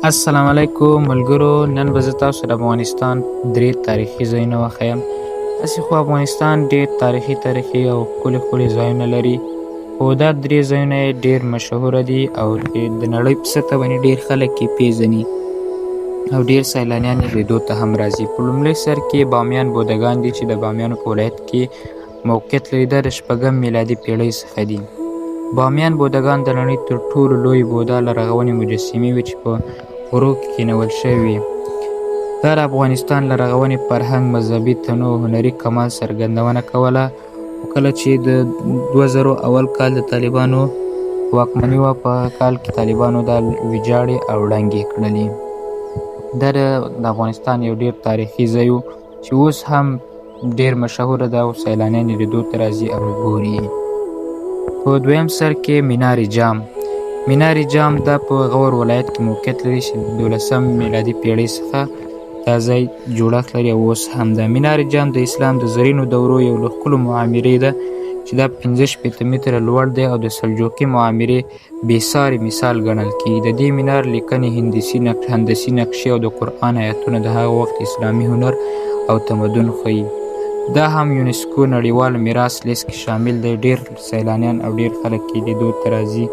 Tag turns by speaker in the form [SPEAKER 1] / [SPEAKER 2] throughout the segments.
[SPEAKER 1] السلام علیکم ملګرو، نن به زه تاسو د افغانستان درې تاریخي ځایونه وښیم. هسې خو افغانستان ډېر تاریخي او ښکلي ښکلي ځایونه لري، خو دا درې ځایونه یې ډېر مشهوره دي او د نړۍ په سطح باندې ډېر خلک یې پېژني او ډېر سیلانیان یې لیدو ته هم راځي. په لومړي سر کې بامیان بوداګان دي چې د بامیانو په ولایت کې موقعیت لري. دا د شپږم میلادي پیړۍ څخه دي. بامیان بوداګان د نړۍ تر ټولو لوی بودا لرغونې مجسمې وې چې په غرو کې کینول شوې وې. دا د افغانستان لرغوني فرهنګ، مذهبي تنوع، هنري کمال څرګندونه کوله. خو کله چې د 2001 کال د طالبانو واکمني وه، په هغه کال کې طالبانو دا ویجاړې او ړنګې کړلې. دا د افغانستان یو ډېر تاریخي ځای و چې اوس هم ډېر مشهوره ده او سیلانیان یې لیدو ته راځي او ګوري. په دویم سر کې مینار جام. مینار جام دا په غور ولایت کې موقعیت لري چې د 12 میلادي پیړۍ څخه دا ځای جوړښت لري او اوس هم ده. مینار جام د اسلام د زرینو دورو یو له ښکلو معامرې ده چې دا 65 متره لوړ دی او د سلجوقي معامرې بې ساري مثال ګڼل کېږي. د دې مینار لیکنې، هندسي نقشې او د قرآن آیتونه د هغه وخت اسلامي هنر او تمدن ښيي. دا هم یونسکو نړیوال میراث لیست کې شامل دی. ډېر سیلانیان او ډېر خلک یې لیدو ته راځي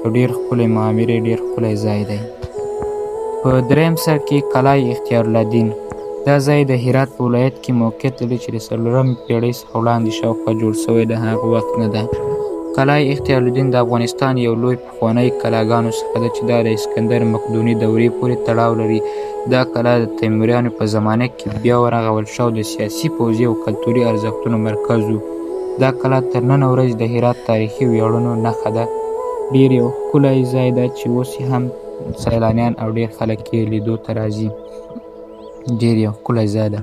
[SPEAKER 1] او ډېر ښکلی معامرې، ډېر ښکلی ځای دی. په دریم سر کې کلای اختیار الدین. دا ځای د هرات په ولایت کې موقعیت لري چې د څلورمې پیړۍ څخه وړاندې شاوخوا جوړ شوی، د هغه وخت نه ده. کلای اختیار الدین د افغانستان یو لوی پخوانی کلاګانو څخه ده چې دا د اسکندر مقدوني دورې پورې تړاو لري. دا کلا د تیموریانو په زمانه کې بیا ورغول شوه او د سیاسي، پوځي او کلتوري ارزښتونو مرکز و. دا کلا تر ننه ورځې د هرات تاریخي ویاړونو نښه ده. ډېر یو ښکلی ځای ده چې اوس یې هم سیلانیان او ډېر خلک یې لیدو ته راځي. ډېر یو ښکلی ځای ده.